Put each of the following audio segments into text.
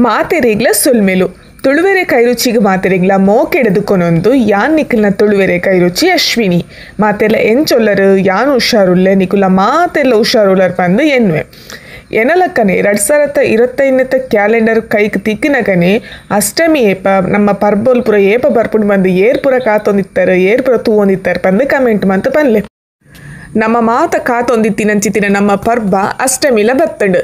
ಮಾತೆರಿಗ್ಲ ಸೊಲ್ಮೆಲು ತುಳುವೆರೆ ಕೈರುಚಿಗೆ ಮಾತೆರಿಗ್ಲ ಮೋಕೆಡೆದುಕೊನೊಂದು ಯಾನ್ ನಿಕಲ್ನ ತುಳುವೆರೆ ಕೈರುಚಿ ಅಶ್ವಿನಿ ಮಾತೆಲ್ಲ ಎಂಚೊಲ್ಲರು ಯಾನ್ ಹುಷಾರುಲ್ಲೆ ನಿಕುಲ ಮಾತೆಲ್ಲ ಹುಷಾರುಲ್ಲರ್ ಪಂದು ಎನ್ನುವೆ ಎನಲಕ್ಕನೆ 2025 ಕ್ಯಾಲೆಂಡರ್ ಕೈಕ್ ತಿಕ್ಕಿನಕನೆ ಅಷ್ಟಮಿ ಏಪ ನಮ್ಮ ಪರ್ಬೋಲ್ಪುರ ಏಪ ಬರ್ಪುಂಡು ಬಂದು ಏರ್ಪುರ ಕಾತೊಂದಿತ್ತಾರೆ ಏರ್ಪುರ ತೂವೊಂದಿತ್ತಾರೆ ಪಂದು ಕಮೆಂಟ್ ಮಂತು ಪನ್ಲೆ ನಮ್ಮ ಮಾತ ಕಾತೊಂದಿತ್ತಿನಂಚಿತಿನ ನಮ್ಮ ಪರ್ಬ ಅಷ್ಟಮಿಲ ಬತ್ತಂಡು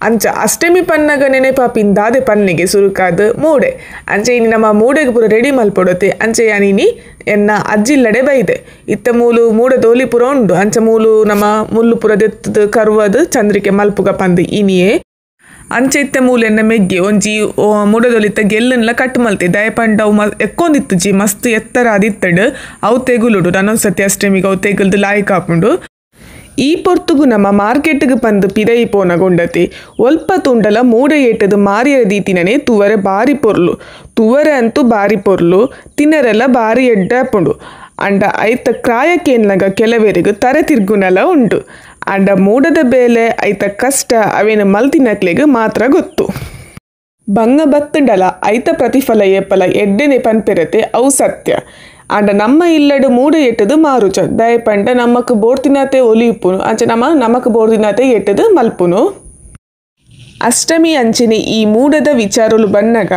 ಅಂಚ ಅಷ್ಟಮಿ ಪನ್ನಗ ನೆನೆಪಾಪಿನ ದಾದೆ ಪನ್ನಿಗೆ ಸುರುಕಾದ ಮೂಡೆ ಅಂಚೆ ಇನಿ ನಮ್ಮ ಮೂಡೆಗೆ ಪೂರ ರೆಡಿ ಮಲ್ಪೊಡತೆ ಅಂಚೆ ಯಾನಿನಿ ಎನ್ನ ಅಜ್ಜಿಲ್ಲಡೆ ಬೈದೆ ಇತ್ತ ಮೂಲು ಮೂಡೆ ದೋಲಿ ಪೂರ ಉಂಡು ಅಂಚ ಮೂಲು ನಮ್ಮ ಮುಲ್ಲು ಪೂರ ದೆತ್ತದ ಕರುವದು ಚಂದ್ರಿಕೆ ಮಲ್ಪುಗ ಪಂದು ಇನಿಯೇ ಅಂಚೆ ಇತ್ತ ಮೂಲು ಎನ್ನ ಮೆಗ್ಗೆ ಒಂಜಿ ಮೂಡದೊಲಿತ್ತ ಗೆಲ್ಲನ್ಲ ಕಟ್ ಮಲ್ತೆ ದಯಪಂಡ ಅವು ಎಕ್ಕೊಂದಿತ್ತು ಜಿ ಮಸ್ತ್ ಎತ್ತರ ಅದಿತ್ತಡು ಅವು ತೆಗುಲುಡು ನಾನೊಂದು ಸತಿ ಅಷ್ಟಮಿಗೆ ಅವು ತೆಗುಲ್ದು ಲಾಯ್ಕ್ ಆಪುಂಡು ಈ ಪೊರ್ತುಗು ನಮ್ಮ ಮಾರ್ಕೆಟ್ಗೆ ಬಂದು ಪಿದೈ ಪೋನಗೊಂಡತಿ ಒಲ್ಪ ತುಂಡಲ ಮೂಡೆ ಏಟದು ಮಾರಿಯರ ದೀತಿನನೆ ತುವರೆ ಬಾರಿ ಪೊರ್ಲು ತುವರೆ ಅಂತೂ ಬಾರಿ ಪೊರ್ಲು ತಿನ್ನರೆಲ್ಲ ಬಾರಿ ಎಡ್ಡಾಪುಂಡು ಅಂಡ ಐತ ಕ್ರಾಯಕ್ಕೇನ್ಲಗ ಕೆಲವರಿಗೆ ತರೆ ತಿರ್ಗುನಲ ಉಂಡು ಅಂಡ ಮೂಡದ ಬೇಲೆ ಐತ ಕಷ್ಟ ಅವೇನು ಮಲ್ತಿನಕ್ಲೆಗ್ ಮಾತ್ರ ಗೊತ್ತು ಬಂಗ ಬತ್ತುಂಡಲ ಐತ ಪ್ರತಿಫಲ ಏಪಲ ಎಡ್ಡೆನೆ ಪನ್ಪೆರತೆ ಅವು ಸತ್ಯ ಅಂಡ ನಮ್ಮ ಇಲ್ಲಡು ಮೂಡೆ ಎಟ್ಟದು ಮಾರುಚ ದಯಪಂಡ ನಮ್ಮಕ್ ಬೋರ್ತಿನಾತೆ ಒಲಿಯುಪ್ಪುನು ಅಂಚೆ ನಮ್ಮ ನಮಕ್ ಬೋರ್ತಿನಾತೆ ಎಟ್ಟದು ಮಲ್ಪುನು ಅಷ್ಟಮಿ ಅಂಚೆನೆ ಈ ಮೂಡದ ವಿಚಾರಲು ಬನ್ನಗ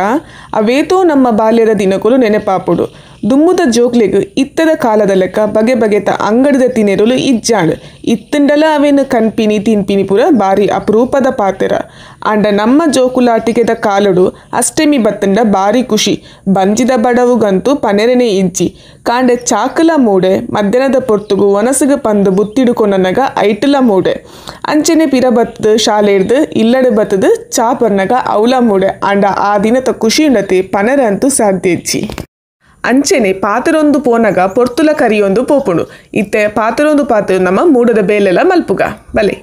ಅವೇತೋ ನಮ್ಮ ಬಾಲ್ಯದ ದಿನಕುಲು ನೆನಪಾಪುಡು ದುಮ್ಮುದ ಜೋಕ್ಲೆಗ್ ಇತ್ತದ ಕಾಲದ ಲೆಕ್ಕ ಬಗೆ ಬಗೆತ ಅಂಗಡಿದ ತಿನೆರುಲು ಇಜ್ಜಾಳು ಇತ್ತಂಡಲ ಅವೇನು ಕನ್ಪಿನಿ ತಿನ್ಪಿನಿ ಪೂರ ಬಾರಿ ಅಪರೂಪದ ಪಾತೆರ ಅಂಡ ನಮ್ಮ ಜೋಕುಲಾಟಿಕೆದ ಕಾಲಡು ಅಷ್ಟಮಿ ಬತ್ತಂಡ ಬಾರಿ ಖುಷಿ ಬಂಜಿದ ಬಡವುಗಂತೂ ಪನೆರನೆ ಇಜ್ಜಿ ಕಾಂಡೆ ಚಾಕಲ ಮೂಡೆ ಮಧ್ಯಾಹ್ನದ ಪೊರ್ತುಗು ಒನಸುಗ ಪಂದು ಬುತ್ತಿಡುಕೊನಗ ಐಟಲ ಮೂಡೆ ಅಂಚೆನೆ ಪಿರ ಬತ್ತದು ಶಾಲೆ ಹಿಡ್ದು ಇಲ್ಲಡೆ ಬತ್ತದು ಚಾ ಪರ್ನಗ ಅವಲ ಮೂಡೆ ಅಂಡ ಆ ದಿನದ ಖುಷಿ ಉಂಡತೆ ಪನರ ಅಂತೂ ಸಾಧ್ಯ ಇಜ್ಜಿ ಅಂಚೆನೆ ಪಾತರೊಂದು ಪೋನಗ ಪೊರ್ತುಲ ಕರಿಯೊಂದು ಪೋಪುಂಡು ಇತ್ತೆ ಪಾತರೊಂದು ಪಾತ್ರ ನಮ್ಮ ಮೂಡದ ಬೇಲೆಲ್ಲ ಮಲ್ಪುಗ ಬಲೆ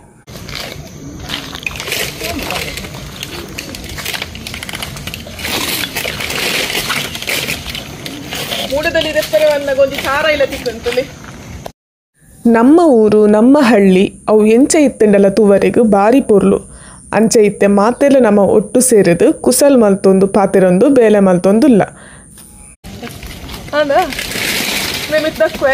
ಮೂಡದಲ್ಲಿ ಚಾರ ಇಲ್ಲ ತಿಕ್ಕಂತಲೆ ನಮ್ಮ ಊರು ನಮ್ಮ ಹಳ್ಳಿ ಅವು ಎಂಚ ಇತ್ತಂಡಲ ತುವರೆಗೂ ಬಾರಿ ಪೊರ್ಲು ಅಂಚೆ ಇತ್ತೆ ಮಾತೆಲ್ಲ ನಮ್ಮ ಒಟ್ಟು ಸೇರಿದು ಕುಸಲ್ ಮಲ್ತೊಂದು ಪಾತೆರೊಂದು ಬೇಲೆ ಮಲ್ತೊಂದುಲ್ಲ Ana, Mehmet dakwe.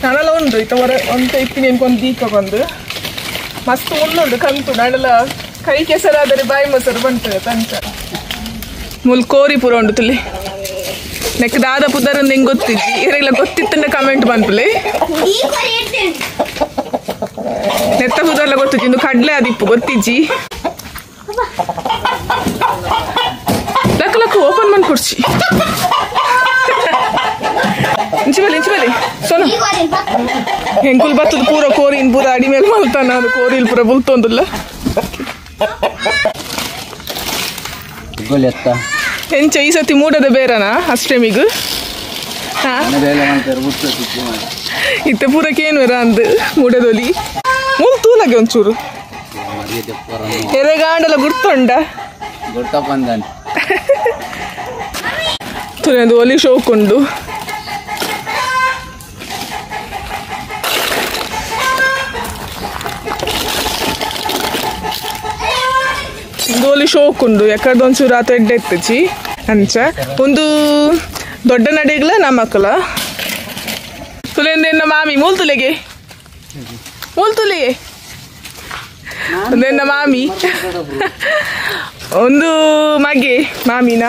ನಾನೆಲ್ಲ ಉಂಡು ಇತ್ತ ಹೊರ ಒಂತ ಇತ್ತಿನ ಒಂದು ದೀಪ ಬಂದು ಮಸ್ತ್ ಉಂಡು ಕಂತು ನಾನೆಲ್ಲ ಕೈ ಕೆಸರಾದರೆ ಬಾಯಿ ಮೊಸರು ಬಂತದೆ ತಂಚ ಮುಲ್ ಕೋರಿ ಪೂರ ಉಂಡು ತುಲಿ ನೆಕ್ ದಾದ ಪುದರ್ ಹೆಂಗ್ ಗೊತ್ತಿದ್ದಿ ಇರೆಲ್ಲ ಗೊತ್ತಿತ್ತಂಡ ಕಮೆಂಟ್ ಬಂತಲೆ ನೆತ್ತ ಪುದರ್ಲ ಗೊತ್ತಿಜ್ಜಿ ಇಂದು ಕಡ್ಲೆ ಅದಿಪ್ಪು ಗೊತ್ತಿಜ್ಜಿ ಲಕ್ಕ ಲಕ್ಕ ಓಪನ್ ಬಂದು ಕೊಡ್ಸಿ ಇಂಚಿ ಬಲಿ ಇಂಚಿ ಬಲಿ ಸೋನ ಹೆಂಕುಲ್ ಬತ್ತದ ಪೂರ ಕೋರಿನ್ ಪೂರ ಅಡಿ ಮೇಲೆ ಮಲ್ತಾನ ಅದು ಕೋರಿಲ್ ಪೂರ ಬುಲ್ತೊಂದುಲ್ಲ ಎಂಚ ಈ ಸತಿ ಮೂಡದ ಬೇರನಾ ಅಷ್ಟಮಿಗು ಇತ್ತೆ ಪೂರಕ್ಕೆ ಏನು ಅಂದು ಮೂಡದೊಲಿ ಮೂಲ್ ತೂಲಗೆ ಒಂಚೂರು ಎರೆಗಾಂಡಲ ಗುರ್ತೊಂಡ ತುನದು ಒಲಿ ಶೋಕುಂಡು ದೋಲಿ ಶೋಕುಂಡು ಯಾಕಂದ್ರೆ ಒಂಚೂರು ಆತ ಎಡ್ಡೆ ಎತ್ತಚಿ ಅಂಚ ಒಂದು ದೊಡ್ಡ ನಡೆಗ್ಲ ನಮ್ಮಕ್ಕಲ ತುಲೆಂದೆನ್ನ ಮಾಮಿ ಮೂಲ್ ತುಲೆಗೆ ಮೂಲ್ ತುಲೆಗೆ ಒಂದೆನ್ನ ಮಾಮಿ ಒಂದು ಮಗೆ ಮಾಮಿನ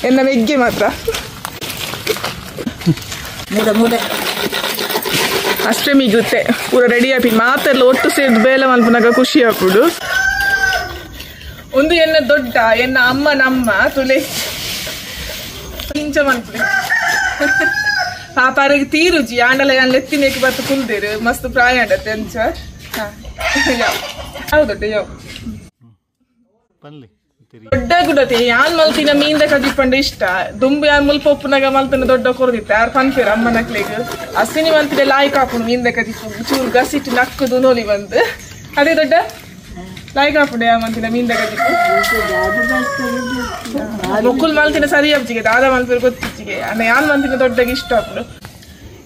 ಎನ್ನ ಮೆಗ್ಗೆ ಮಾತ್ರ ಅಷ್ಟಮಿಗುತ್ತೆ ಪೂರ ರೆಡಿ ಆಪಿ ಮಾತೆಲ್ಲ ಒಟ್ಟು ಸೇರಿದ ಬೇಲೆ ಮಲ್ಪನಾಗ ಖುಷಿ ಆಪುಡು ಒಂದು ಎನ್ನ ದೊಡ್ಡ ಎನ್ನ ಅಮ್ಮ ನಮ್ಮ ತುಲೆ ಇಂಚ ಮನ್ಪುಡಿ ಪಾಪಾರಿಗೆ ತೀರುಜಿ ಆಂಡಲ ಲೆತ್ತಿನೇಕ್ ಬತ್ತು ಕುಲ್ದೇರು ಮಸ್ತ್ ಪ್ರಾಯ ಅಂಡತ್ತೆ ಅಂಚ ಯಾವ ದೊಡ್ಡ ಯಾವ ದೊಡ್ಡ ಗುಡತೆ ಯಾನ್ ಮಲ್ತಿನ ಮೀನ್ದ ಕಜಿಪಂಡ ಇಷ್ಟ ದುಂಬು ಯಾನ್ ಮುಲ್ಪ ಉಪ್ಪುನಾಗ ಮಲ್ತನ ದೊಡ್ಡ ಕೊರದಿತ್ತೆ ಯಾರು ಪನ್ಪೇರು ಅಮ್ಮನಕ್ಲೆಗ್ ಅಸಿನಿ ಮಲ್ತಿನ ಲಾಯ್ಕ್ ಹಾಪುಂಡು ಮೀನ್ದ ಕಜಿಪು ಚೂರು ಗಸಿಟ್ಟು ನಕ್ಕದು ನೋಲಿ ಬಂದು ಅದೇ ದೊಡ್ಡ ಲಾಯ್ಕ್ ಆಪುಂಡೆ ಮಂತಿನ ಮೀನ್ ಕಜಿಪು ಮೊಕ್ಕುಲ್ ಮಲ್ತಿನ ಸರಿ ಅಬ್ಜಿಗೆ ದಾದ ಮಲ್ಪೆರ್ ಗೊತ್ತಿಜ್ಜಿಗೆ ಅಣ್ಣ ಯಾನ್ ಮಂತಿನ ದೊಡ್ಡಗೆ ಇಷ್ಟ ಆಪುಂಡು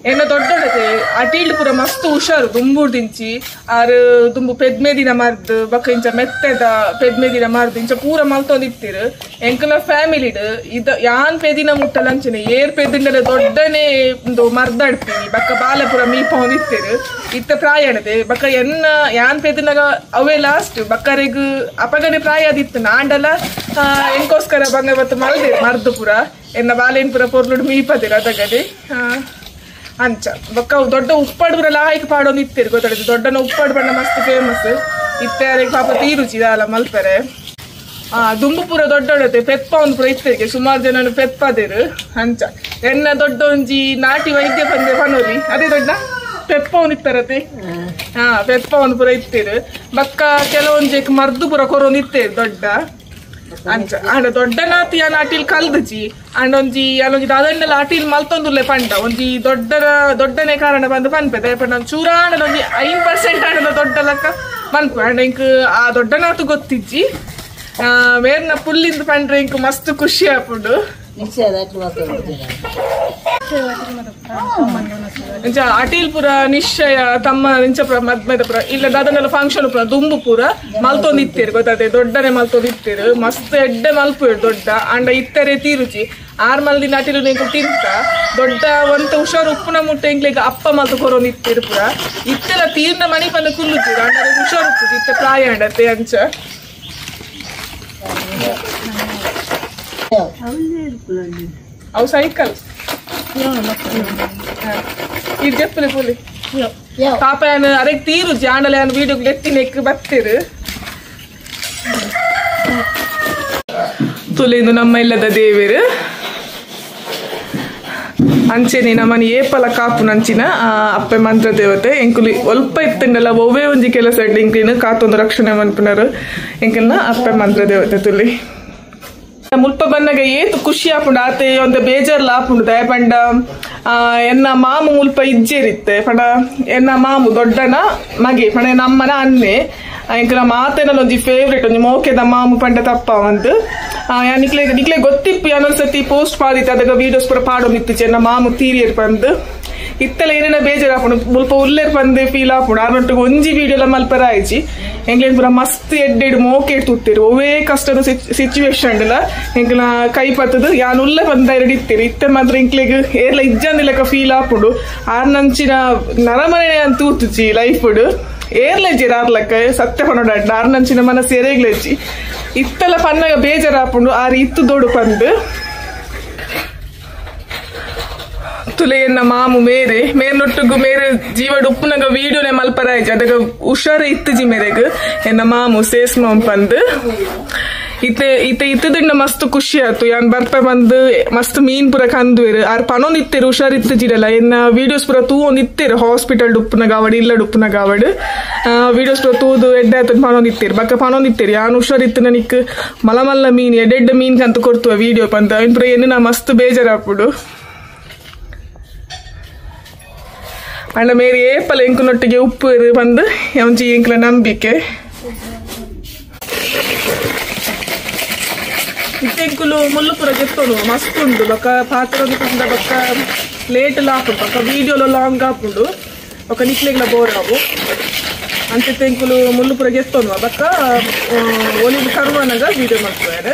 ಎನ್ನ ದೊಡ್ಡೊಡತೆ ಅಟೀಲ್ಡ್ ಪೂರ ಮಸ್ತ್ ಹುಷಾರು ದುಂಬೂರ್ ದಿಂಚಿ ಆರು ದುಂಬು ಪೆದ್ಮೆದಿನ ಮರ್ದ್ ಬೊಕ್ಕ ಇಂಚ ಮೆತ್ತೆದ ಪೆದ್ಮೆದಿನ ಮರ್ದ್ ಇಂಚ ಪೂರ ಮಲ್ತೊಂದು ಇತ್ತೀರು ಎಂಕಲ ಫ್ಯಾಮಿಲಿಡ್ ಇದ ಯಾನ್ ಪೆದಿನ ಮುಟ್ಟಲ ಅಂಚನೆ ಏರ್ ಪೆದಿಂಡಲ ದೊಡ್ಡನೆ ಒಂದು ಮರ್ದಾಡ್ತೀನಿ ಬೊಕ್ಕ ಬಾಲೆ ಪೂರ ಮೀಪೊಂದು ಇತ್ತೀರು ಇತ್ತ ಪ್ರಾಯಣತೆ ಬೊಕ್ಕ ಎನ್ನ ಯಾನ್ ಪೆದಿನಾಗ ಅವೇ ಲಾಸ್ಟ್ ಬಕ್ಕರೆಗ್ ಅಪಗನೆ ಪ್ರಾಯ ಅದಿತ್ತು ನಾಂಡಲ ಎಂಕೋಸ್ಕರ ಬಂಗ ಬತ್ತು ಮಲ್ದೆ ಮರ್ದು ಪೂರ ಎನ್ನ ಬಾಲೆನ್ ಪೂರ ಪೊರ್ಲುಡು ಮೀಪದಿರ ಅದಗದೆ ಅಂಚ ಬೊಕ್ಕ ದೊಡ್ಡ ಉಪ್ಪಾಡು ಪೂರ ಲಾಯ್ಕ್ ಪಾಡೊಂದು ಇತ್ತೀರು ಗೊತ್ತಾಯ್ತು ದೊಡ್ಡನ ಉಪ್ಪಾಡು ಬಣ್ಣ ಮಸ್ತ್ ಫೇಮಸ್ ಇತ್ತೆ ಪಾಪ ತೀರುಚಿ ದಾಲ ಮಲ್ಪೆರೆ ದುಂಬು ಪೂರ ದೊಡ್ಡೊಡತೆ ಪೆಪ್ಪ ಒಂದು ಪೂರ ಇತ್ತೇಗೆ ಸುಮಾರು ಜನ ಪೆಪ್ಪದಿರು ಅಂಚ ಎನ್ನ ದೊಡ್ಡ ಒಂಜಿ ನಾಟಿ ವೈದ್ಯ ಪಂದೆ ಪನೋಲಿ ಅದೇ ದೊಡ್ಡ ಪೆಪ್ಪ ಒಂದು ಇತ್ತಾರತೆ ಹಾ ಪೆಪ್ಪ ಒಂದು ಪೂರ ಇತ್ತೀರು ಬೊಕ್ಕ ಕೆಲವೊಂಜಿ ಮರ್ದು ಪೂರ ಕೊರೊಂದು ಇತ್ತೇರು ದೊಡ್ಡ ಅಂಚ ಆಂಡ ದೊಡ್ಡನಾತಿ ಯಾನ್ ಅಟಿಲ್ ಕಲ್ದಜಿ ಅಂಡ ಒಂಜಿ ಅಲ್ಲೊಂಜಿ ದಾದಂಡಲ ಅಟಿಲ್ ಮಲ್ತೊಂದುಲ್ಲೆ ಪಂಡ ಒಂಜಿ ದೊಡ್ಡನ ದೊಡ್ಡನೆ ಕಾರಣ ಬಂದು ಪನ್ಪೆ ದಯಪಂಡ ಚೂರಾಂಡಲ ಒಂಜಿ 5% ಆಂಡಲ ದೊಡ್ಡ ಲಕ್ಕ ಮನ್ಪು ಅಂಡ ಇಂಕ್ ಆ ದೊಡ್ಡನಾತು ಗೊತ್ತಿಜ್ಜಿ ಮೇರ್ನ ಪುಲ್ಲಿಂದ ಪಂಡ್ರೆ ಇಂಕ್ ಮಸ್ತ್ ಖುಷಿ ಆಪುಂಡು ಇಂಚ ಅಟೀಲ್ ಪೂರ ನಿಶ್ಚಯ ತಮ್ಮ ಇಂಚ ಮದ್ಮೆದ ಪೂರ ಇಲ್ಲ ದಾದನೆಲ್ಲ ಫಂಕ್ಷನ್ ಪೂರ ದುಂಬು ಪೂರ ಮಲ್ತೊಂದು ಇತ್ತೀರು ಗೊತ್ತಾತೆ ದೊಡ್ಡನೆ ಮಲ್ತೊಂದು ಇತ್ತೀರು ಮಸ್ತ್ ಎಡ್ಡೆ ಮಲ್ಪು ದೊಡ್ಡ ಅಂಡ ಇತ್ತರೆ ತೀರುಚಿ ಆರ್ ಮಲ್ದಿನ ಅಟಿಲು ನಿಂಕು ತಿಂತ ದೊಡ್ಡ ಒಂತ ಹುಷಾರು ಉಪ್ಪುನ ಮುಟ್ಟೆ ಇಂಕ್ಲಿಗೆ ಅಪ್ಪ ಮಲ್ತು ಕೊರೊಂದು ಇತ್ತೀರು ಪೂರ ಇತ್ತೆಲ್ಲ ತೀರ್ನ ಮನಿ ಪಂದ ಕುಲ್ಲುತ್ತೀರು ಅಂಡ ಹುಷಾರು ಉಪ್ಪು ಇತ್ತ ಪ್ರಾಯ ಅಂಡತೆ ಅಂಚ ಅವು ಸೈಕಲ್ ಇದು ಜಪ್ಪಲೆ ಪುಲಿ ಪಾಪ ಯಾನ್ ಅರೆಗ್ ತೀರು ಜಾಂಡಲೆ ಯಾನ್ ವೀಡಿಯೋ ಎತ್ತಿನೆಕ್ ಬತ್ತೀರು ತುಲಿಂದು ನಮ್ಮ ಇಲ್ಲದ ದೇವರು ಅಂಚೆನೆ ನಮ್ಮನೆ ಏಪಲ ಕಾಪು ನಂಚಿನ ಅಪ್ಪೆ ಮಂತ್ರ ದೇವತೆ ಎಂಕುಲಿ ಒಲ್ಪ ಇತ್ತಂಡಲ್ಲ ಒವ್ವೇ ಒಂಜಿ ಕೆಲಸ ಇಂಕ್ಲಿನ ಕಾತೊಂದು ರಕ್ಷಣೆ ಮನ್ಪುನರು ಎಂಕಲ್ನ ಅಪ್ಪೆ ಮಂತ್ರ ದೇವತೆ ತುಲಿ ಮುಲ್ಪ ಬನ್ನಗ ಏತು ಖುಷಿ ಆಪುಂಡು ಆತೆ ಒಂದು ಬೇಜಾರ್ಲ ಆಪುಂಡು ದಯಪಂಡ ಎನ್ನ ಮಾಮು ಮುಲ್ಪ ಇಜ್ಜೇರಿತ್ತೆ ಪಂಡ ಎನ್ನ ಮಾಮು ದೊಡ್ಡನ ಮಗೆ ಪಂಡ ನಮ್ಮನ ಅನ್ನೆ ಎಂಕಲ ಮಾತೆನಲ್ಲ ಒಂಜಿ ಫೇವ್ರೇಟ್ ಒಂಜಿ ಮೋಕೆದ ಮಾಮು ಪಂಡ ತಪ್ಪ ಒಂದು ನಿಕ್ಲೆ ನಿಕ್ಲೆ ಗೊತ್ತಿಪ್ಪು ಯಾನೊಂದ್ಸತಿ ಪೋಸ್ಟ್ ಪಾದಿತ್ತು ಅದಕ್ಕೆ ವೀಡಿಯೋಸ್ ಪೂರ ಪಾಡೊಂದಿತ್ತು ಎನ್ನ ಮಾಮು ತೀರಿಯರ್ ಪಂದು ಇತ್ತೆಲ್ಲ ಏನೇನ ಬೇಜಾರು ಆಪುಂಡು ಮುಲ್ಪ ಉಲ್ಲೇರ್ ಪಂದೆ ಫೀಲ್ ಆಪುಂಡು ಆರ್ನೊಟ್ಟಿಗೆ ಒಂಜಿ ವೀಡಿಯೋಲ ಮಲ್ಪರ ಆಯ್ಚಿ ಎಂಕ್ಲೇನ್ ಪೂರ ಮಸ್ತ್ ಎಡ್ಡೆಡ್ ಮೋಕೆ ತೂತಿರು ಒವ್ವೇ ಕಷ್ಟದ ಸಿಚುವೇಶನ್ ಇಲ್ಲ ಎಂಕ್ಲ ಕೈ ಪತ್ತದು ಯಾನ್ ಉಲ್ಲೆ ಬಂದ ಎರಡು ಇತ್ತೀರಿ ಇತ್ತೆ ಮಾತ್ರ ಎಂಕ್ಲೆಗ್ ಏರ್ಲ ಇಜ್ಜಂದಿಲಕ ಫೀಲ್ ಆಪುಂಡು ಆರ್ನಂಚಿನ ನರಮನೆ ಅಂತ ತೂತುಚಿ ಲೈಫ್ ಏರ್ಲೆಜ್ಜಿ ಆರ್ಲಕ್ಕ ಸತ್ಯ ಪನೋಡ ಆರ್ನಂಚಿನ ಮನಸ್ಸು ಎರೇಗ್ಲೆಜ್ಜಿ ಇತ್ತೆಲ್ಲ ಪನ್ನಾಗ ಬೇಜಾರು ಆಪುಂಡು ಆರ್ ಇತ್ತು ದೊಡು ಪಂದು ತುಲೆಯನ್ನ ಮಾಮು ಮೇರೆ ಮೇರ್ನೊಟ್ಟುಗು ಮೇರೆ ಜೀವಡ್ ಉಪ್ಪುನಗ ವೀಡಿಯೋನೆ ಮಲ್ಪರಾಯ್ಜಿ ಅದಗ ಹುಷಾರ ಇತ್ತುಜಿ ಮೇರೆಗ್ ಎನ್ನ ಮಾಮು ಸೇಸ್ ಮಾಮ್ ಪಂದು ಇತ್ತೆ ಇತ್ತೆ ಇತ್ತದಿಂಡ ಮಸ್ತ್ ಖುಷಿ ಆಯ್ತು ಯಾನ್ ಬರ್ಪೆ ಬಂದು ಮಸ್ತ್ ಮೀನ್ ಪೂರ ಕಂದುವೆರು ಆರ್ ಪನೊಂದು ಇತ್ತೇರು ಹುಷಾರ್ ಇತ್ತುಜಿರಲ್ಲ ಎನ್ನ ವೀಡಿಯೋಸ್ ಪೂರ ತೂ ಒಂದು ಇತ್ತೇರು ಹಾಸ್ಪಿಟಲ್ ಉಪ್ಪುನಗ ಅವಡು ಇಲ್ಲ ಉಪ್ಪುನಗ ಅವಡು ವೀಡಿಯೋಸ್ ಪೂರ ತೂದು ಎಡ್ಡೆ ಆಯ್ತದ ಪನೊಂದು ಇತ್ತೇರು ಬಕ್ಕ ಪನೊಂದು ಇತ್ತೇರು ಯಾನ್ ಹುಷಾರ್ ಇತ್ತು ನನಗೆ ಮಲ ಮಲ್ಲ ಮೀನ್ ಎಡ್ಡೆಡ್ಡೆ ಮೀನ್ ಕಂತ ಕೊಡ್ತುವ ವೀಡಿಯೋ ಪಂತ ಅವನ್ ಪೂರ ಎನ್ನು ನಾ ಮಸ್ತ್ ಬೇಜಾರಾಪುಡು ಅಂಡ ಮೇರಿ ಏಪಲ ಎಂಕುನೊಟ್ಟಿಗೆ ಉಪ್ಪು ಬಂದು ಒಂಜಿ ಎಂಕ್ಲ ನಂಬಿಕೆ ಇತ್ತೆಂಕುಲು ಮುಲ್ಲು ಪೂರ ಗೆತ್ತೋನು ಮಸ್ತ್ ಉಂಡು ಬೊಕ್ಕ ಪಾತ್ರ ಪಂಡ ಬೊಕ್ಕ ಲೇಟ್ ಆಪುಂಡು ಬೊಕ್ಕ ವೀಡಿಯೋಲ ಲಾಂಗ್ ಆಪುಂಡು ಬೊಕ್ಕ ನಿಕ್ಲೆಗ್ಲ ಬೋರ್ ಆವು ಅಂಚೆ ಎಂಕುಲು ಮುಲ್ಲು ಪೂರ ಗೆತ್ತೋನು ಬೊಕ್ಕ ಒಲಿಗೆ ಕರುವನಗ ವೀಡಿಯೋ ಮಲ್ಪುವೆರ್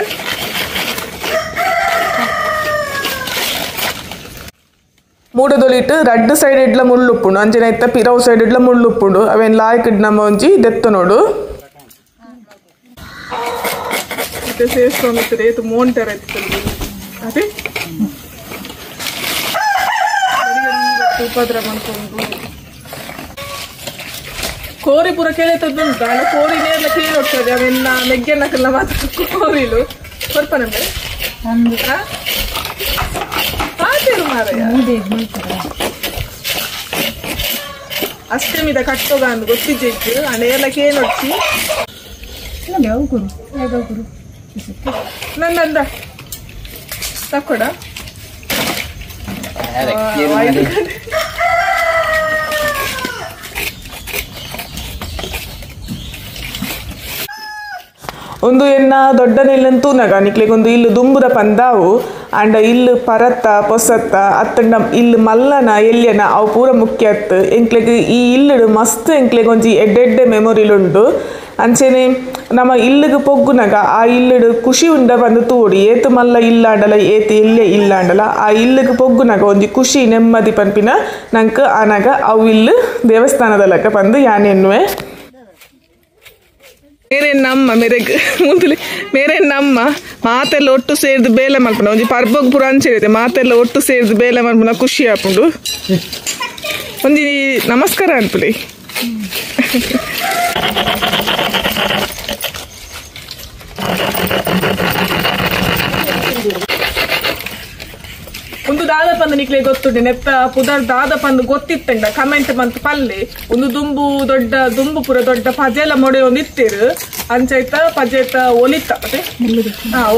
ಮೂಡದೊಲಿಟ್ಟು ರಡ್ಡು ಸೈಡ್ ಇಡ್ಲ ಮುಳ್ಳುಪ್ಪುಂಡು ಅಂಚನೆ ಇತ್ತ ಪಿರವು ಸೈಡ್ ಇಡ್ಲ ಮುಳ್ಳುಪ್ಪುಂಡು ಅವೇನ್ ಲಾಯ್ಕ್ ನಮ್ಮ ಒಂಜಿ ದೆತ್ತ ನೋಡು ಇತ್ತೆ ಸೇರ್ಸ್ಕೊಂಡಿರ್ತದೆ ಏತು ಮೋಂಟರ್ ಎತ್ತಲ್ಲಿ ಅದೇ ಉಪದ್ರ ಮಾಡ್ಕೊಂಡು ಕೋರಿ ಪೂರ ಕೇಳಿತದ್ದು ಉಂಟು ಅಲ್ಲ ಕೋರಿ ನೇರ್ಲ ಕೇಳೋಗ್ತದೆ ಅವೆಲ್ಲ ಮೆಗ್ಗೆನ್ನಕ್ಕೆಲ್ಲ ಮಾತ್ರ ಕೋರಿಲು ಕೊರ್ಪ ನಮ್ಗೆ ಅಷ್ಟಮಿದ ಕಟ್ಟೋಗ ಅಂದ್ ಗೊತ್ತಿಜ್ಜು ಅಂಡ ಏರ್ಲಕ್ಕೆ ಏನೊಚ್ಚಿ ನಂದಂದ ತಕ್ಕೊಡ ಒಂದು ಎನ್ನ ದೊಡ್ಡ ನೆಲ್ಲನ್ ತೂನಗ ನಿಕ್ಲೆಗೊಂದು ಇಲ್ಲು ದುಂಬುದ ಪಂದಾವು ಅಂಡ ಇಲ್ಲು ಪರತ್ತ ಪೊಸತ್ತ ಅತ್ತಂಡ ಇಲ್ಲು ಮಲ್ಲನ ಎಲ್ಯನ ಅವು ಪೂರ ಮುಖ್ಯ ಅತ್ತು ಎಂಕ್ಲೆಗ್ ಈ ಇಲ್ಲುಡು ಮಸ್ತ್ ಎಂಕ್ಲೆಗ್ ಒಂಜಿ ಎಡ್ಡೆಡ್ಡೆ ಮೆಮೊರಿಲುಂಡು ಅಂಚೆನೆ ನಮ್ಮ ಇಲ್ಲುಗು ಪೊಗ್ಗುನಗ ಆ ಇಲ್ಲುಡು ಖುಷಿ ಉಂಡ ಬಂದು ತೂಡಿ ಏತು ಮಲ್ಲ ಇಲ್ಲಾಂಡಲ ಏತು ಎಲ್ಲೆ ಇಲ್ಲಾಂಡಲ ಆ ಇಲ್ಲುಗು ಪೊಗ್ಗುನಗ ಒಂಜಿ ಖುಷಿ ನೆಮ್ಮದಿ ಪನ್ಪಿನ ನಂಗೆ ಆನಾಗ ಅವು ಇಲ್ಲು ದೇವಸ್ಥಾನದ ಲೆಕ್ಕ ಬಂದು ಯಾನೆನ್ನುವೆ ಮೇರೆ ನಮ್ಮ ಮೇರೆಗ್ ಮುಂದಲೆ ಮೇರೆ ನಮ್ಮ ಮಾತೆಲ್ಲ ಒಟ್ಟು ಸೇರಿದು ಬೇಲೆ ಮಲ್ಪುಂಡು ಒಂಜಿ ಪರ್ಬಗ್ ಪೂರ ಅಂಚೆ ಮಾತೆಲ್ಲ ಒಟ್ಟು ಸೇರಿದು ಬೇಲೆ ಮಲ್ಪುನ ಖುಷಿ ಆಪುಂಡು ಒಂಜಿ ನಮಸ್ಕಾರ ಅನ್ಪುಲಿ ಒಂದು ದಾದಪಂದು ನಿಕ್ಲೆ ಗೊತ್ತುಂಟು ನೆತ್ತ ಪುದರ್ ದಾದಪಂದು ಗೊತ್ತಿತ್ತಂಡ ಕಮೆಂಟ್ ಬಂತು ಪಲ್ಲೆ ಒಂದು ದುಂಬು ದೊಡ್ಡ ದುಂಬು ಪೂರ ದೊಡ್ಡ ಪಜೆಲ ಮೊಡೆ ಒಂದು ಇತ್ತಿರು ಅಂಚೈತ ಪಜೆತ ಒಲಿತ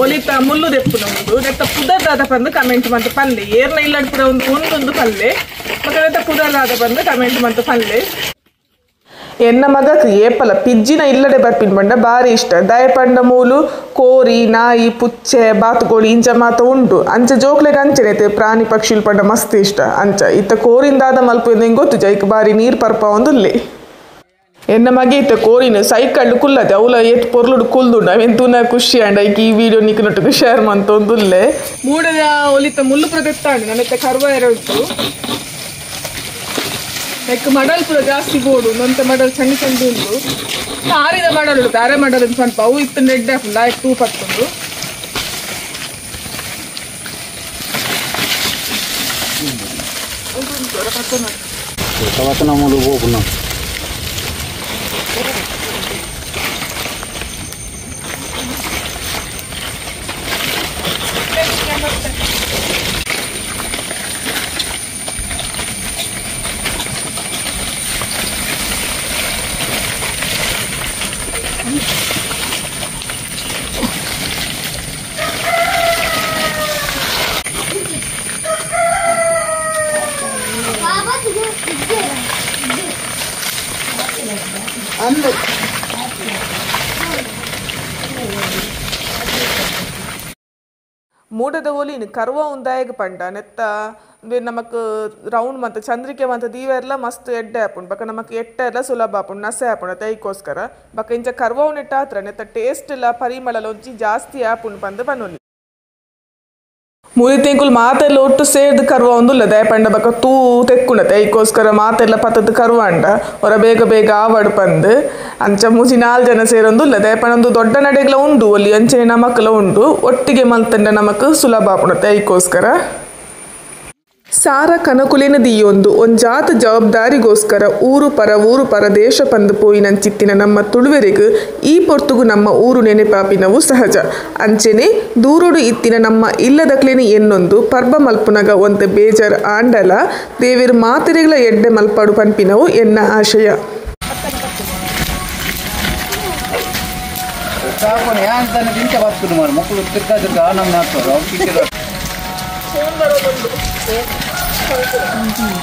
ಒಲಿತ ಮುಳ್ಳು ದೆಪ್ಪು ನಮ್ಮದು ನೆತ್ತ ಪುದರ್ ದಾದಪಂದು ಕಮೆಂಟ್ ಬಂತು ಪಲ್ಲೆ ಏರ್ನ ಇಲ್ಲಡ್ ಪೂರ ಒಂದು ಒಂದೊಂದು ಪಲ್ಲೆ ಮತ್ತೆ ನೆತ್ತ ಪುದರ್ ದಾದಪಂದು ಕಮೆಂಟ್ ಬಂತು ಪಲ್ಲೆ ಎನ್ನ ಮಗಕ್ ಏಪಲ ಪಿಜ್ಜಿನ ಇಲ್ಲಡೆ ಬರ್ಪಿನ ಬಂಡ ಬಾರಿ ಇಷ್ಟ ದಯಪಂಡ ಮೂಲು ಕೋರಿ ನಾಯಿ ಪುಚ್ಚೆ ಬಾತುಕೋಳಿ ಇಂಚ ಮಾತ ಉಂಟು ಅಂಚ ಜೋಕ್ಲೆಗ್ ಅಂಚನೆ ಪ್ರಾಣಿ ಪಕ್ಷಿಲ್ ಪಂಡ ಮಸ್ತ್ ಇಷ್ಟ ಅಂಚ ಇತ್ತ ಕೋರಿಂದಾದ ಮಲ್ಪು ಹಿಂಗೆ ಗೊತ್ತು ಜೈಕ್ ಬಾರಿ ನೀರು ಪರ್ಪ ಒಂದುಲ್ಲೆ ಎನ್ನ ಮಗೆ ಇತ್ತ ಕೋರಿನ ಸೈಕಲ್ ಕುಲ್ಲದೆ ಅವಲ ಏತ್ ಪೊರ್ಲುಡು ಕುಲ್ದುಂಡು ಅವೆನ್ ತೂನ ಖುಷಿ ಅಂಡ ಐಕ್ ಈ ವಿಡಿಯೋ ನಿಕ್ನೊಟ್ಟಿಗೆ ಶೇರ್ ಮಂತೊಂದುಲ್ಲೆ ಮೂಡದ ಒಲಿತ ಮುಳ್ಳು ಪ್ರದೆತ್ತಾಂಡು ನನ್ನತ್ತೆ ಕರ್ವ ಎರಡು ಲೈಕ್ ಮಡಲ್ ಪೂರ ಜಾಸ್ತಿ ಬೋಡು ನೊಂತ ಮಡಲ್ ಸಣ್ಣ ಸಣ್ಣ ಉಂಟು ಆರಿದ ಮಡಲ್ ಉಂಟು ಅರೆ ಮಡಲ್ ಸ್ವಲ್ಪ ಅವು ಇತ್ತು ನೆಡ್ಡೆ ಹಾಕೊಂಡು ಆಯ್ತು ತೂ ಪತ್ತುಂಡು ಮೂಡದ ಒಲಿನ ಕರ್ವ ಉಂದಾಯಗ ಪಂಡ ನೆತ್ತ ನಮಕ್ ರೌಂಡ್ ಮಂತ ಚಂದ್ರಿಕೆ ಮಂತ ದೀವೆರ್ಲ ಮಸ್ತ್ ಎಡ್ಡೆ ಆಪುಂಡು ಬಕ ನಮಕ್ ಎಟ್ಟೆಲ್ಲ ಸುಲಭ ಆಪುಂಡು ನಸೆ ಆಪುಂಡು ತೈಕೋಸ್ಕರ ಬಕ ಇಂಚ ಕರ್ವ ನೆಟ್ಟ ಆತ್ರ ನೆತ್ತ ಟೇಸ್ಟ್ ಇಲ್ಲ ಪರಿಮಳ ಒಂಜಿ ಜಾಸ್ತಿ ಆಪುಂಡು ಪಂದ್ ಪನೊಲಿ ಮೂರಿ ತಿಂకులు ಮಾತೆಲ್ಲ ಒಟ್ಟು ಸೇರ್ದು ಕರ್ವ ಒಂದುಲ್ಲ ದಯಪಂಡ ಬಕ ತೂ ತೆಕ್ಕುಂಡ ತೈಕೋಸ್ಕರ ಮಾತೆಲ್ಲ ಪತ್ತದ ಕರ್ವ ಅಂಡ ಹೊರ ಬೇಗ ಬೇಗ ಆವಡು ಪಂದ್ ಅಂಚ ಮೂಜಿ ನಾಲ್ ಜನ ಸೇರೊಂದುಲ್ಲ ದಯಪಂಡ ಒಂದು ದೊಡ್ಡ ನಡೆಗ್ಲ ಉಂಡು ಒಲ್ಲಿ ಅಂಚನೆ ನಮಕ್ಲ ಉಂಡು ಒಟ್ಟಿಗೆ ಮಲ್ತಂಡ ನಮಕ್ ಸುಲಭ ಆಪುಂಡು ತೈಕೋಸ್ಕರ ಸಾರ ಕನಕುಲಿನ ದಿಯೊಂದು ಒಂಜಾತ ಜವಾಬ್ದಾರಿಗೋಸ್ಕರ ಊರು ಪರ ಊರು ಪರ ದೇಶ ಪಂದು ಪೋಯಿನಂಚಿತ್ತಿನ ನಮ್ಮ ತುಳುವೆರಿಗು ಈ ಪೊರ್ತುಗು ನಮ್ಮ ಊರು ನೆನೆಪಾಪಿನವು ಸಹಜ ಅಂಚೆನೆ ದೂರುಡು ಇತ್ತಿನ ನಮ್ಮ ಇಲ್ಲದಕ್ಲೇನೆ ಎನ್ನೊಂದು ಪರ್ಬ ಮಲ್ಪುನಗ ಒಂತೆ ಬೇಜಾರ್ ಆಂಡಲ ದೇವಿರು ಮಾತೆರೆಗಳ ಎಡ್ಡೆ ಮಲ್ಪಾಡು ಪನ್ಪಿನವು ಎನ್ನ ಆಶಯ.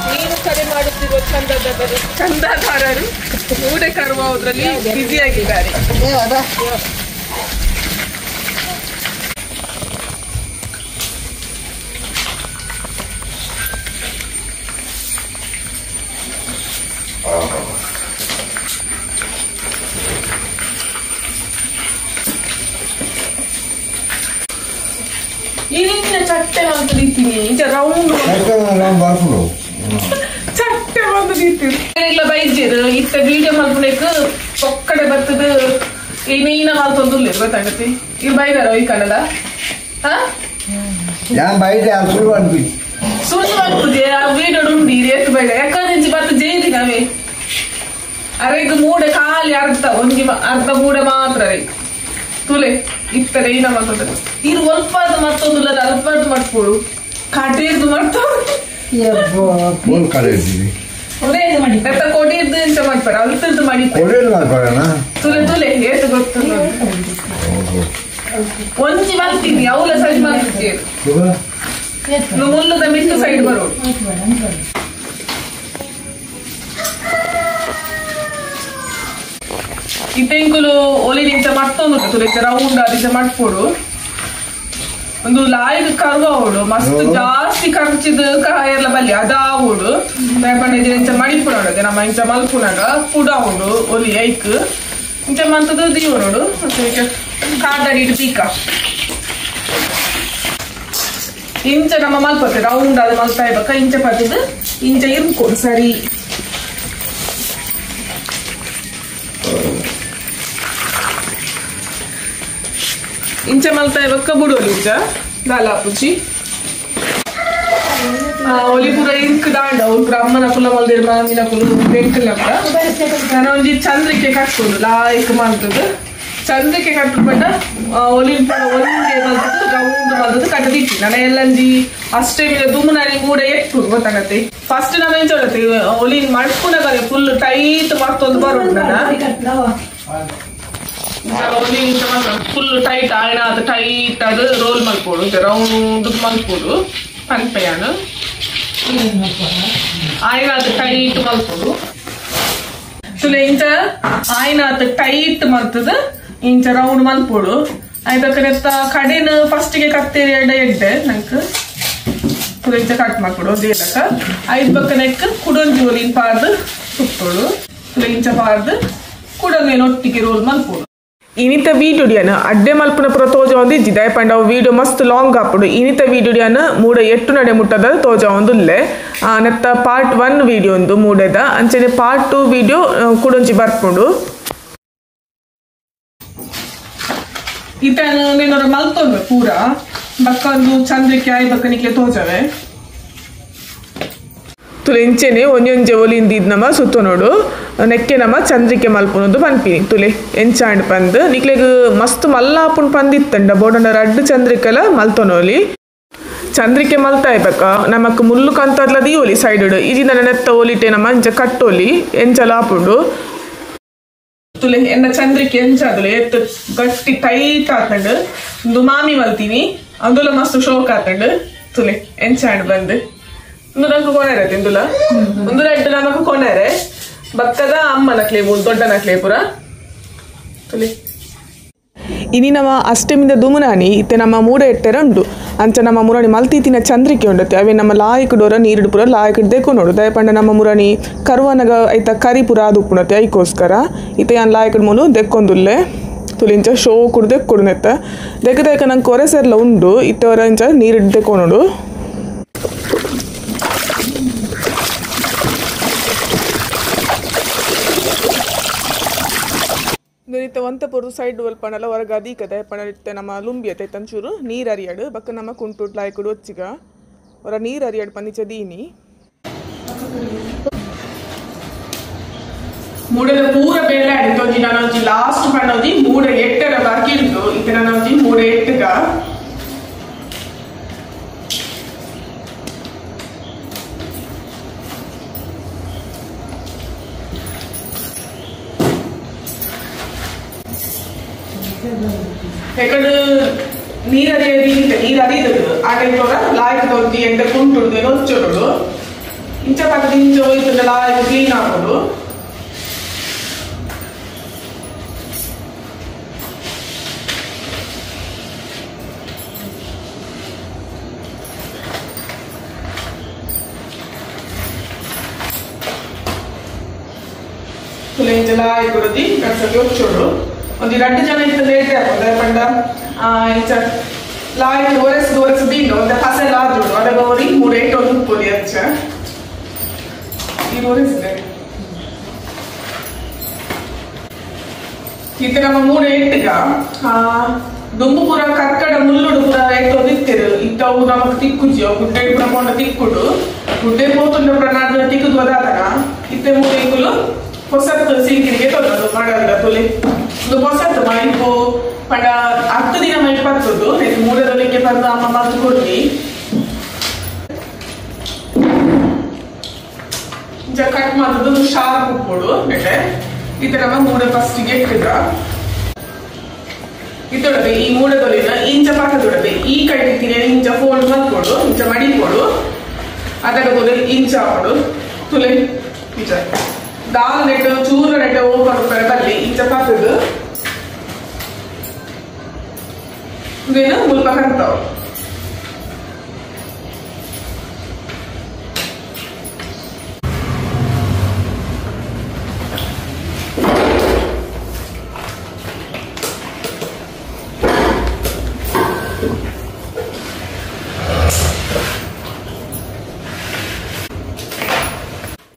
ನೀನು ಕರೆ ಮಾಡುತ್ತಿರುವ ಚಂದಾದಾರರು ಮೂಡೆ ಕರುವುದರಲ್ಲಿ ಬ್ಯುಸಿಯಾಗಿದ್ದಾರೆ. ಇಲ್ಲಿಂದ ಚಟ್ಟೆ ಒಂದು ರೀತಿನಿ ಇಂಚ ರೌಂಡ್ ಚಟ್ಟೆ ಒಂದು ರೀತಿ ಇಲ್ಲ ಬೈಜೇರು ಇತ್ತ ವಿಡಿಯೋ ಮಲ್ಪುನೇಕ್ ಪೊಕ್ಕಡೆ ಬರ್ತದ ಏನೇನ ಮಲ್ತೊಂದುಲ್ಲ ಗೊತ್ತಾಗತ್ತೆ. ಇರ್ ಬೈದಾರ ಈ ಕನ್ನಡ ಸುಳ್ಳು ಅನ್ಪುಜೆ ಆ ವಿಡಿಯೋ ಉಂಡು ಏತ್ ಬೈದ ಯಾಕಂದ್ರೆ ಇಂಚಿ ಬತ್ತ ಜೇದಿ ನಾವೇ ಅರೆಗ್ ಮೂಡೆ ಖಾಲಿ ಅರ್ಧ ಒಂಜಿ ಅರ್ಧ ಮೂಡೆ ಮಾತ್ರ ಅರೆ ತುಲೆ ಇತ್ತರೆ ಏನ ಮಾಡ್ತದೆ ಇದು ಒಲ್ಪಾದ ಮತ್ತೊಂದು ಅಲ್ಪಾದ ಮಾಡ್ಕೊಡು ಕಾಟೇರ್ದು ಮಾಡ್ತಾವ ಕೊಡಿರ್ದು ಎಂತ ಮಾಡ್ತಾರೆ ಅಲ್ತದ್ದು ಮಾಡಿ ತುಲೆ ತುಲೆ ಏತು ಗೊತ್ತು ಒಂಜಿ ಮಲ್ತೀನಿ ಅವಲ ಸೈಡ್ ಮಾಡ್ತೀನಿ ಮುಲ್ಲದ ಮಿಟ್ಟು ಸೈಡ್ ಬರೋದು. ಇತ್ತೆಂಕುಲು ಒಲಿ ಇಂಚ ಮತ್ತೊಂದು ತುಲೆ ರೌಂಡ್ ಆದಿಚ ಮಟ್ಪೊಡು ಒಂದು ಲಾಯಿಗ್ ಕರ್ವ ಮಸ್ತ್ ಜಾಸ್ತಿ ಖರ್ಚಿದ ಕಾಯರ್ಲ ಬಲ್ಲಿ ಅದಾವುಡು ಇಂಚ ಮಡಿಪುನಡು ನಮ್ಮ ಇಂಚ ಮಲ್ಪುನಾಗ ಪುಡ ಉಂಡು ಒಲಿ ಐಕ್ ಇಂಚ ಮಂತದ ದೀವನೋಡು ಕಾಡಡಿ ಇಟ್ಟು ಪೀಕ ಇಂಚ ನಮ್ಮ ಮಲ್ಪತ್ತೆ ರೌಂಡ್ ಆದ ಮಲ್ತಾ ಇರ್ಬೇಕ ಇಂಚ ಪತ್ತಿದ್ ಇಂಚ ಇರ್ಕೊಡು ಸರಿ ಇಂಚ ಮಲ್ತಾ ಇರ್ಬೇಕ ಬುಡೋಲಿ ಇಂಚ ದಾಲಾಪುಚಿ ಒಲಿ ಪೂರ ಇಂಕ್ ದಾಂಡ ಅವ್ರು ಅಮ್ಮನ ಕುಲ ಮಲ್ದಿರ್ ಮಾಮಿನ ಕುಲು ಬೆಂಕಲಕ್ಕ ನಾನು ಒಂಜಿ ಚಂದ್ರಿಕೆ ಕಟ್ಕೊಂಡು ಲಾಯ್ಕ್ ಮಾಡ್ತದ ಚಂದ್ರಿಕೆ ಕಟ್ಟುಪಟ್ಟ ಒಲಿ ಒಂಜೆ ಮಲ್ತದ ರೌಂಡ್ ಮಲ್ತದ ಕಟ್ಟದಿಟ್ಟಿ ನಾನು ಎಲ್ಲಂಜಿ ಅಷ್ಟೇ ದುಮ್ಮನಾನಿ ಮೂಡೆ ಎಟ್ಟು ಗೊತ್ತಾಗತ್ತೆ ಫಸ್ಟ್ ನಾನು ಎಂಚ ಒಲಿ ಮಡ್ಪುನಗರೆ ಫುಲ್ ಟೈಟ್ ಮತ್ತೊಂದು ಬರೋದು ನಾನು ಒಲಿ ಫುಲ್ ಟೈಟ್ ಆಯ್ನ ಅದು ಟೈಟ್ ಅದು ರೋಲ್ ಮಲ್ಪೋಡು ರೌಂಡ್ ಮಲ್ಪೋಡು ಪನ್ಪೆಯಾನ ಆಯ್ನ ಅದು ಟೈಟ್ ಮಲ್ಪೋಡು ತುಲೆ ಇಂಚ ಆಯ್ನ ಅದು ಟೈಟ್ ಮಲ್ತದ ಇಂಚ ರೌಂಡ್ ಮಲ್ಪೋಡು ಆಯ್ತಕ್ಕ ಕಡೆನ ಫಸ್ಟಿಗೆ ಕತ್ತೇರಿ ಎಡ್ಡೆ ಎಡ್ಡೆ ನಂಗೆ ತುಲೆ ಇಂಚ ಕಟ್ ಮಾಡ್ಕೊಡು ದೇಲಕ್ಕ ಐದು ಬಕ್ಕನೆಕ್ ಕುಡೊಂಜಿ ಒಲಿನ ಪಾರ್ದು ಸುತ್ತೋಡು ತುಲೆ ಇಂಚ ಪಾರ್ದು ಕುಡೊಂದು ಒಟ್ಟಿಗೆ ರೋಲ್ ಮಲ್ಪೋಡು. ಇನಿತ ವೀಡಿಯೋಡಿಯನ ಅಡ್ಡೆ ಮಲ್ಪುನ ಪುರ ತೋಜ ಒಂದು ಇಜ್ಜಿ ದಯಪಂಡ ಅವು ವೀಡಿಯೋ ಮಸ್ತ್ ಲಾಂಗ್ ಆಪುಡು. ಇನಿತ ವೀಡಿಯೋಡಿಯನ ಮೂಡ ಎಟ್ಟು ನಡೆ ಮುಟ್ಟದ ತೋಜ ಒಂದುಲ್ಲೆ ನೆತ್ತ ಪಾರ್ಟ್ 1 ವೀಡಿಯೋ ಒಂದು ಮೂಡೆದ ಅಂಚನೆ ಪಾರ್ಟ್ 2 ವೀಡಿಯೋ ಕುಡೊಂಜಿ ಬರ್ಪುಂಡು. ಇತ నేనొర ಮಲ್ತೊಂದು ಪೂರ ಬಕ್ಕೊಂದು ಚಂದ್ರಿಕೆ ಆಯ್ ಬಕ್ಕನಿಕೆ ತೋಜವೆ ತುಲೆ ಇಂಚೆನೆ ಒಂಜೊಂಜೆ ಒಲಿಂದಿದ್ ನಮ ಸುತ್ತ ನೋಡು ನೆಕ್ಕೆ ನಮ ಚಂದ್ರಿಕೆ ಮಲ್ಪುನದು ಪನ್ಪಿನಿ ತುಲೆ ಎಂಚಾಂಡ್ ಪಂದ್ ನಿಕ್ಲೆಗ್ ಮಸ್ತ್ ಮಲ್ಲಾಪುನ್ ಪಂದಿತ್ತಂಡ ಬೋಡಂಡ ರಡ್ಡು ಚಂದ್ರಿಕೆಲ ಮಲ್ತೊನೋಲಿ. ಚಂದ್ರಿಕೆ ಮಲ್ತಾ ಇಬಕ ನಮಕ್ ಮುಲ್ಲು ಕಂತದ್ಲ ದೀವೊಲಿ ಸೈಡ್ ಇಜಿನ ನೆತ್ತ ಒಲಿಟೆ ನಮ ಇಂಚ ಕಟ್ಟೋಲಿ ಎಂಚಲ ಆಪುಂಡು. ತುಲೆ ಎನ್ನ ಚಂದ್ರಿಕೆ ಎಂಚಾದುಲೆ ಎತ್ತು ಗಟ್ಟಿ ಟೈಟ್ ಆತಂಡ್ ಒಂದು ಮಾಮಿ ಮಲ್ತೀನಿ ಅಂದುಲ ಮಸ್ತ್ ಶೋಕ್ ಆತಂಡ್ ತುಲೆ ಎಂಚಾಂಡ್ ಬಂದ್ ಒಂದು ನಂಗೆ ಕೊನೆರೆ ತಿಂದುಲ ಒಂದು ರಡ್ಡು ನಮಕ್ ಕೊನೆರೆ ಬಕ್ಕದ ಅಮ್ಮನ ಕ್ಲೇಬು ದೊಡ್ಡನ ಕ್ಲೇಪುರ ತುಲೆ. ಇನಿ ನಮ್ಮ ಅಷ್ಟಮಿಂದ ದುಮುನಾನಿ ಇತ್ತೆ ನಮ್ಮ ಮೂಡ ಎಟ್ಟೆರ ಉಂಡು ಅಂಚ ನಮ್ಮ ಮುರಾಣಿ ಮಲ್ತೀತಿನ ಚಂದ್ರಿಕೆ ಉಂಡತ್ತೆ ಅವೇ ನಮ್ಮ ಲಾಯಕ್ ಡೋರ ನೀರುಡು ಪೂರ ಲಾಯಕ್ ದೇಕೊ ನೋಡು ದಯಪಂಡ ನಮ್ಮ ಮುರಾಣಿ ಕರುವನಗ ಐತ ಕರಿ ಪೂರ ಅದು ಉಪ್ಪುಣತ್ತೆ ಐಕೋಸ್ಕರ ಇತ್ತೆ ಯಾನ್ ಲಾಯಕಡ್ ಮೂಲು ದೆಕ್ಕೊಂದುಲ್ಲೆ ತುಲಿಂಚ ಶೋ ಕುಡ್ದು ದೆಕ್ಕೊಡು ನೆತ್ತ ದೆಕ್ಕ ದೆಕ್ಕ ನಂಗೆ ಕೊರೆ ಸೇರ್ಲ ಉಂಡು ಇತ್ತೆ ಹೊರ ಇಂಚ ನೀರಿಡ್ ದೆಕ್ಕೊ ನೋಡು. ಇತ್ತೆ ಒಂತ ಪೊರ್ದು ಸೈಡ್ ಒಲ್ಪಣಲ ಹೊರಗೆ ಅದೀಕತೆ ಪಣ ಇತ್ತೆ ನಮ್ಮ ಲುಂಬಿ ಅತ್ತೆ ತಂಚೂರು ನೀರು ಅರಿಯಾಡು ಬಕ್ಕ ನಮ್ಮ ಕುಂಟು ಲಾಯ್ಕುಡು ಒಚ್ಚಿಗ ಹೊರ ನೀರು ಅರಿಯಾಡು ಪಂದಿಚ ದೀನಿ ಮೂಡೆದ ಪೂರ ಬೇಲೆ ಆಡಿತ್ತು ಒಂಜಿ ನಾನು ಒಂಜಿ ಲಾಸ್ಟ್ ಪಂಡ ಒಂಜಿ ಮೂಡೆ ಎಟ್ಟರ ಬಾಕಿ ಇತ್ತು ಇತ್ತೆ ನಾನು ಒಂಜಿ ಮೂಡೆ ಎಟ್ಟಗ ಯಾಕಂದ್ರೆ ನೀರು ಅರಿಯೋದು ನೀರು ಅರಿಯುದು ಆ ಟೈಪ್ ಲಾಯ್ಕ್ ತೊಂದಿ ಎಂತ ಕುಂಟುಡು ನೊಚ್ಚೋಡು ಇಂಚ ಪಕ್ಕದ ಇಂಚ ಹೋಯ್ತದೆ ಲಾಯ್ಕ್ ಕ್ಲೀನ್ ಆಗೋದು. ಇಂಚ ಲಾಯ್ಕ್ ಕೊಡೋದಿ ಕಡ್ಸಕ್ಕೆ ಒಚ್ಚೋಡು ಒಂದು ರಡ್ಡು ಜನ ಇತ್ತು ಲೇಟ್ ಆಗ್ತದೆ ಪಂಡ ಇಂಚ ಲಾಯ್ಕ್ ಒರೆಸ್ ಒರೆಸ್ ದೀಂಡು ಒಂದು ಹಸೆಲ್ಲ ಆದ್ರುಡು ಅದಾಗ ಅವ್ರಿ ಮೂರು ಏಟು ಒಂದು ಉಪ್ಪುಲಿ ಅಚ್ಚ ಇದು ಒರೆಸಿದೆ ಇತ್ತೆ ನಮ್ಮ ಮೂಡೆ ಎಟ್ಟುಗ ದುಂಬು ಪೂರ ಕಕ್ಕಡ ಮುಳ್ಳುಡು ಪೂರ ಎಟ್ಟೊಂದು ಇತ್ತಿರು ಇತ್ತವು ನಮಕ್ ತಿಕ್ಕುಜಿ ಅವು ಗುಡ್ಡೆ ಪೂರ ಪೋಂಡ ತಿಕ್ಕುಡು ಗುಡ್ಡೆ ಪೋತುಂಡ ಪೂರ ನಾಡು ತಿಕ್ಕುದು ಅದಾತನ ಇತ್ತೆ ಮೂಡೆ ಇಂಗುಲು ಹೊಸತ್ತು ಸೀಕಿರಿಗೆ ತೊಂದದು ಮಾಡಲ್ಲ ತುಲೆ ಒಂದು ಹೊಸತ್ತು ಮೈಪು ಪಂಡ 10 ದಿನ ಮೈಪು ಬರ್ತದ್ದು ಮೂಡೆದೊಲಿಕ್ಕೆ ಬಂದು ಅಮ್ಮ ಮದ್ದು ಕೊಡ್ಲಿ ಕಟ್ ಮಾಡ್ತದ್ದು ಶಾರ್ಪ್ ಉಪ್ಪೋಡು ನೆಟ್ಟೆ ಈ ತರ ಮೂಡೆ ಫಸ್ಟಿಗೆ ಇಟ್ಟಿದ್ರ ಇತ್ತೊಡದೆ ಈ ಮೂಡೆದೊಲಿನ ಇಂಚ ಪಾಕದೊಡದೆ ಈ ಕಟ್ಟಿದ್ದೀನಿ ಇಂಚ ಫೋಲ್ಡ್ ಮಾಡ್ಕೊಡು ಇಂಚ ಮಡಿಕೊಡು ಅದರ ತೊಲೆ ಇಂಚ ಹಾಕೊಡು ತುಲೆ ಇಂಚ ದಾಲ್ ನೆಟ್ಟು ಚೂರು ನೆಟ್ಟು ಓಪನ್ ಬಲ್ಲಿ ಇಂಚ ಪತ್ತದು ಇದೇನು ಮುಲ್ಪ ಕಂತಾವ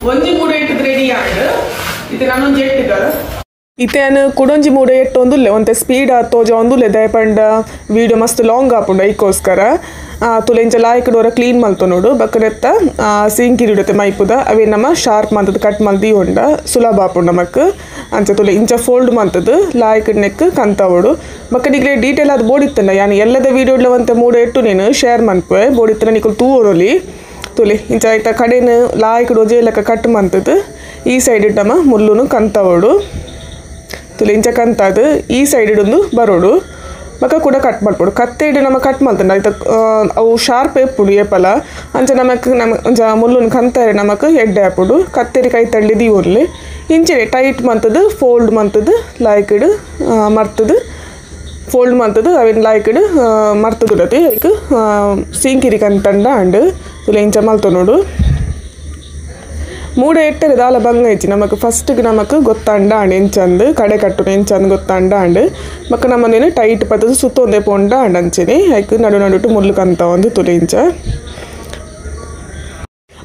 ಒಂಜಿ ಮೂಡೆ ಇಟ್ಟದ ರೆಡಿ ಆಂಡ್ ಇದು ನಾನೊಂದು ಎಟ್ಟಿದ್ದಾರೆ ಇತೇನು ಕುಡೊಂಜಿ ಮೂಡೆ ಎಟ್ಟೊಂದುಲ್ಲೆ ಒಂತೆ ಸ್ಪೀಡ್ ಆತೋಜ ಒಂದುಲ್ಲೆ ದಯಪಂಡ ವೀಡಿಯೋ ಮಸ್ತ್ ಲಾಂಗ್ ಆಪುಂಡು ಐಕೋಸ್ಕರ ತುಲೆ ಇಂಚ ಲಾಯ್ಕ್ ಡೋರ ಕ್ಲೀನ್ ಮಲ್ತು ನೋಡು ಬಕ್ಕನೆತ್ತ ಸಿಂಕ್ ಇಡುತ್ತೆ ಮೈಪುದ ಅವೇ ನಮ್ಮ ಶಾರ್ಪ್ ಮಂತದ ಕಟ್ ಮಲ್ದಿ ಉಂಡ ಸುಲಭ ಆಪುಂಡು ನಮಕ್ ಅಂಚ ತುಲೆ ಇಂಚ ಫೋಲ್ಡ್ ಮಂತದ ಲಾಯ್ಕ್ ನೆಕ್ ಕಂತಾವೋಡು ಬಕ್ಕನಿಗ್ಲೆ ಡೀಟೇಲ್ ಅದು ಬೋಡಿತ್ತಲ್ಲ ಯಾನ್ ಎಲ್ಲದ ವೀಡಿಯೋಡ್ಲ ಒಂತೆ ಮೂಡೆ ಎಟ್ಟು ನೀನು ಶೇರ್ ಮನ್ಪುವೆ ಬೋಡಿತ್ತನ ನಿಕುಲು ತೂವೊರೊಲಿ ತುಲೆ ಇಂಚ ಐತ ಕಡೆನು ಲಾಯ್ಕ್ ಡೊಜೆ ಲೆಕ್ಕ ಕಟ್ ಮಂತದ ಈ ಸೈಡ್ ನಮ್ಮ ಮುಲ್ಲುನು ಕಂತಾವೋಡು ತುಲೆ ಇಂಚ ಕಂತಾದು ಈ ಸೈಡ್ ಒಂದು ಬರೋಡು ಬೊಕ ಕೂಡ ಕಟ್ ಮಲ್ಪೊಡು ಕತ್ತೆಡ್ ನಮ ಕಟ್ ಮಲ್ತಂಡ ಐತ ಅವು ಶಾರ್ಪ್ ಎಪ್ಪುಡು ಏಪಲ ಅಂಚ ನಮಕ್ ನಮ ಒಂಜ ಮುಲ್ಲುನು ಕಂತಾರೆ ನಮಕ್ ಎಡ್ಡೆ ಆಪುಡು ಕತ್ತೆರಿ ಕೈ ತಳ್ಳಿ ದೀವೊರ್ಲಿ ಇಂಚನೆ ಟೈಟ್ ಮಂತದು ಫೋಲ್ಡ್ ಮಂತದು ಲಾಯ್ಕ್ಡ್ ಮರ್ತದು ಫೋಲ್ಡ್ ಮಂತದು ಅವೆನ್ ಲಾಯ್ಕ್ಡ್ ಮರ್ತದುಡತಿ ಐಕ್ ಸೀಂಕಿರಿ ಕಂತಂಡ ಅಂಡ್ ತುಲೆ ಇಂಚ ಮಲ್ತೊನೊಡು ಮೂಡೆ ಎಟ್ಟರೆ ದಾಲ ಬಂಗ ಇಜ್ಜಿ ನಮಕ್ ಫಸ್ಟ್ಗೆ ನಮಕ್ ಗೊತ್ತಾಂಡ ಆಂಡ್ ಎಂಚಂದ್ ಕಡೆ ಕಟ್ಟುನ ಎಂಚಂದ್ ಗೊತ್ತಾಂಡ ಆಂಡ್ ಬೊಕ್ಕ ನಮನೇನು ಟೈಟ್ ಪತ್ತದು ಸುತ್ತೊಂದೆ ಪೋಂಡ ಆಂಡ್ ಅಂಚನೆ ಐಕ್ ನಡು ನಡುಟು ಮುಲ್ಲು ಕಂತ ಒಂದು ತುಲೆ ಇಂಚ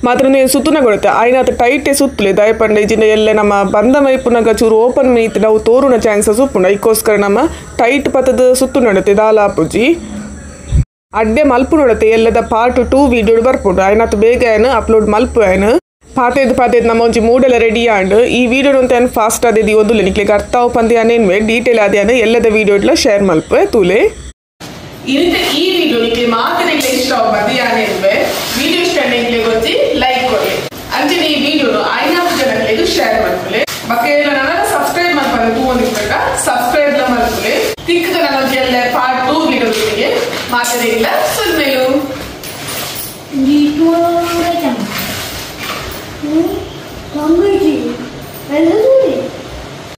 ಮಾತ್ರ ನೀನು ಸುತ್ತುನ ಕೊಡುತ್ತೆ ಆಯ್ನಾತ ಟೈಟೇ ಸುತ್ತಲೆ ದಯಪಂಡ ಇಜಿನ ಎಲ್ಲೆ ನಮ್ಮ ಬಂದ ಮೈಪುನಗ ಚೂರು ಓಪನ್ ಮೀತ್ ನಾವು ತೋರುನ ಚಾನ್ಸಸ್ ಉಪ್ಪುಂಡು ಐಕೋಸ್ಕರ ನಮ್ಮ ಟೈಟ್ ಪತ್ತದು ಸುತ್ತು ನಡುತ್ತೆ ದಾಲ ಆಪುಜಿ ಅಡ್ಡೆ ಮಲ್ಪು ನೋಡುತ್ತೆ ಎಲ್ಲದ ಪಾರ್ಟ್ 2 ವೀಡಿಯೋ ಬರ್ಪುಂಡು ಆಯ್ನಾತ ಬೇಗ ಏನು ಅಪ್ಲೋಡ್ ಮಲ್ಪು ಏನು ಪಾತೇದು ಪಾತೇದು ನಮ್ಮ ಒಂಜಿ ಮೂಡೆಲ್ಲ ರೆಡಿ ಆಂಡ್ ಈ ವೀಡಿಯೋ ಅಂತ ಫಾಸ್ಟ್ ಆದಿದ್ದು ಒಂದುಲ್ಲೆ ನಿಕ್ಲೆಗ್ ಅರ್ಥ ಆವು ಅನೇನ್ವೆ ಡೀಟೇಲ್ ಆದ್ಯಾನ ಎಲ್ಲದ ವೀಡಿಯೋ ಶೇರ್ ಮಲ್ಪೆ ತೂಲೆ ಇರುತ್ತೆ ಈ ವಿಡಿಯೋ ನಿಕ್ಲೆ ಮಾತ್ರ ಇಷ್ಟ ಆವು ಅನೇನ್ವೆ ವಿಡಿಯೋ ಇಷ್ಟ ನಿಕ್ಲೆಗ್ ಒಂಜಿ ಲೈಕ್ ಕೊಡ್ಲಿ ಅಂಚನೆ ಈ ವಿಡಿಯೋನು ಐನಾರು ಜನಕ್ಲೆಗ್ ಶೇರ್ ಮಲ್ಪುಲೆ ಬೊಕ್ಕ ನನ್ನ ಸಬ್ಸ್ಕ್ರೈಬ್ ಮಲ್ಪಂದೆ ತೂವೊಂದಿಪ್ಪೆಟ ಸಬ್ಸ್ಕ್ರೈಬ್ ಲ ಮಲ್ಪುಲೆ ತಿಕ್ಕದ ನನ್ನ ಎಲ್ಲ ಪಾರ್ಟ್ 2 ವಿಡಿಯೋ ಮಾತಾಡಿಲ್ಲ ಸುಲ್ಮೇಲು Thank you.